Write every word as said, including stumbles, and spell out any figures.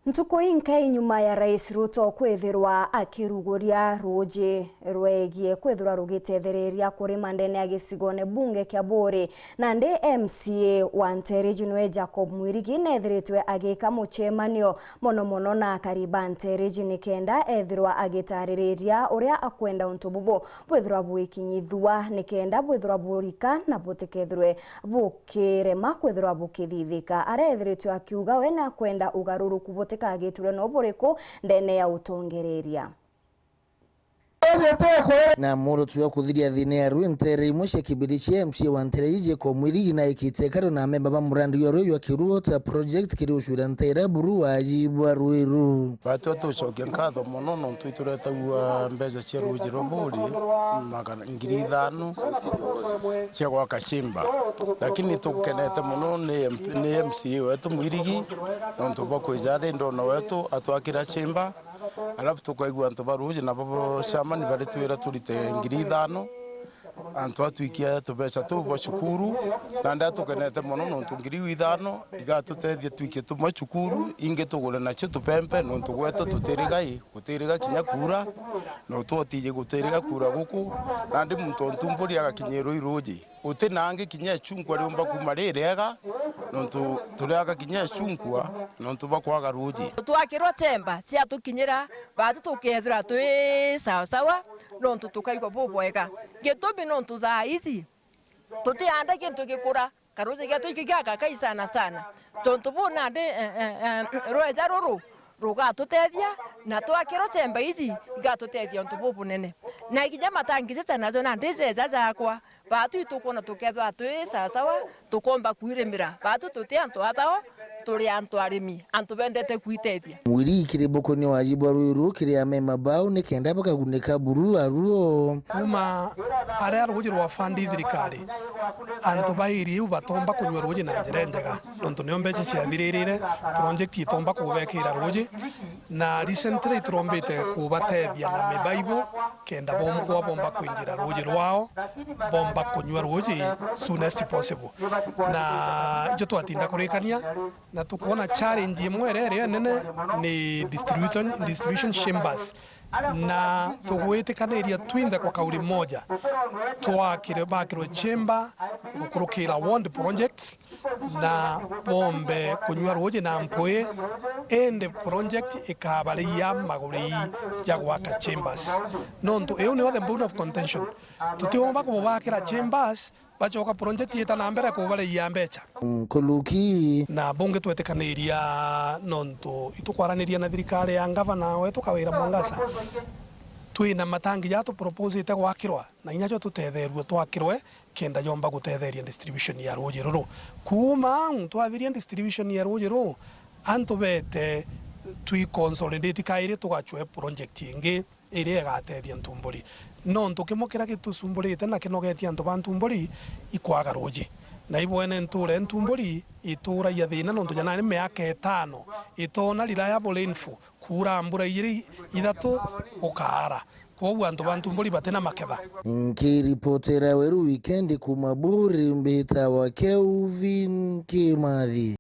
Ntuku inkai nyuma ya Rais Ruto kwithirwa akiruguria ruuji rwegie kwithirwa rugitethereria kurima ndene ya gicigone bunge kia Buuri, nandi M C A wa Ntereji nwe Jacob Mwirigi neethiritwe agika mucemanio mono mono na akari ba Ntereji nikenda ethirwa agitaririria uria akwenda untu bubu bwithirwa bwikinyithua nikenda bwithirwa burika na butikethirwe bukirema kwithirwa bukithithika. Aria ethiritwe akiuga we nakwenda ugaruruku butikagiturwe no buriku ndene ya utongereria. Na mworoto jwa kuthiria thina ya ruuji nteere imwe cia Kibirichia, M C A wa nteere iji Jacob Mwirigi naikite karo na amemba ba murandi jwa ruuji jwa Kiruo ta project kiri ucuria nteere buru waji bwa ruuji ruu. Batwi tucokia nkatho mono nontu ituretagua mbeca cia ruuji rwa Buuri magana, ngiri ithano cia gwaka chimba. Lakini tukenete mono ni M P, ni M C A wetu Mwirigi, nontu bwa kwija ari ndona wetu atwakira chimba, alafu tukaigua antu ba ruuji nabo bo chairman baritwira turite ngiri ithano, antu atwikia tubeca tuu bwa cukuru. Nandi atukenete mono nontu ngiri iu ithano igatutethia twikie tumwe cukuru, ingi tugure nacio tupempe, nontu gwetu tutiriga i, gutiriga kinya kuura, na utwotiji gutiriga kuura guku, nandi muntu o Ntumburi agakinyirwa i ruuji. Uti na angi kinya icunkwa riumba kuuma ririega, nontu turiaga kinya icunkwa nontu bwa kwaga ruuji. Twakirwa chemba ciatukinyira, baatu tukethirwa twi sawasawa, nontu tukaigua bubwega. Gitumi nontu thaa iji tutianda gintu gikura, karuuji geetu iki giagakai sana sana. Tontu buu nandi, eh, eh, eh, rweja ruru rugatutethia, na twakirwa chemba iji igatutethia untu bubunene. Na kinya matangi jete najo nandi jeja jakwa, baatu itukwona tukethwa twi sawasawa, tukomba kwirimira. Baatu tuti antu athao, turi antu arimi, antu bendete kwitethia. Mwirigi kiri bukonia waji bwa ruuji ruu kiri amema bau nikenda bakagunika buru aruo. Kuuma aria ruuji rwa fund i thirikari, antu ba area iu batomba kunyua ruuji na njira injega, nontu nio mbeca ciathiririre, project itomba kubekira ruuji, na recently turombite kubatethia na mibaibo, kenda bomba, bomba kwinjira ruuji rwao, bomba kunyua ruuji soonest possible. Na icio twatinda kurikania, na tukwona challenge imwe iria iri nene ni distribution, distribution chambers. Na tugwitikaniria twinthe kwa kauli moja, twakire, bakirwe chamber gukurukira ward projects, na bombe kunyua ruuji na mpui, indi project ikabariia maguri ja gwaka chambers. Nontu iu nio the bone of contention. Tutiumba kububakira chambers, bacoka project ita na mbere kubariia mbeca. Nkuluki. Na bungi twetikaniria nontu itukwaraniria na thirikari ya ngavana wetu Kawira Mwangaza. Twina matangi ja tuproposite gwakirwa, na inya jo tutetherue twakirwe, kenda jomba gutetheria distribution ya ruuji ruru. Kuuma au twathiria distribution ya ruuji ruu, antu bete twi consolidate kairi tugacwe project ingi iria igatethia Ntumburi. Nontu kimwe kiria gitusumburite na kinogetie antu ba Ntumburi ikwaga ruuji. Na ibwene ntuura ya Ntumburi ituuragia thina nontu ja nani miaka itano itoona reliable rainfall. Kuura mbura ijiri ithatu gukaara. Kwoguo antu ba Ntumburi batina maketha. Nkiripotera Weru Wikendi kuuma Buuri, mbitawa Kelvin Kimathi.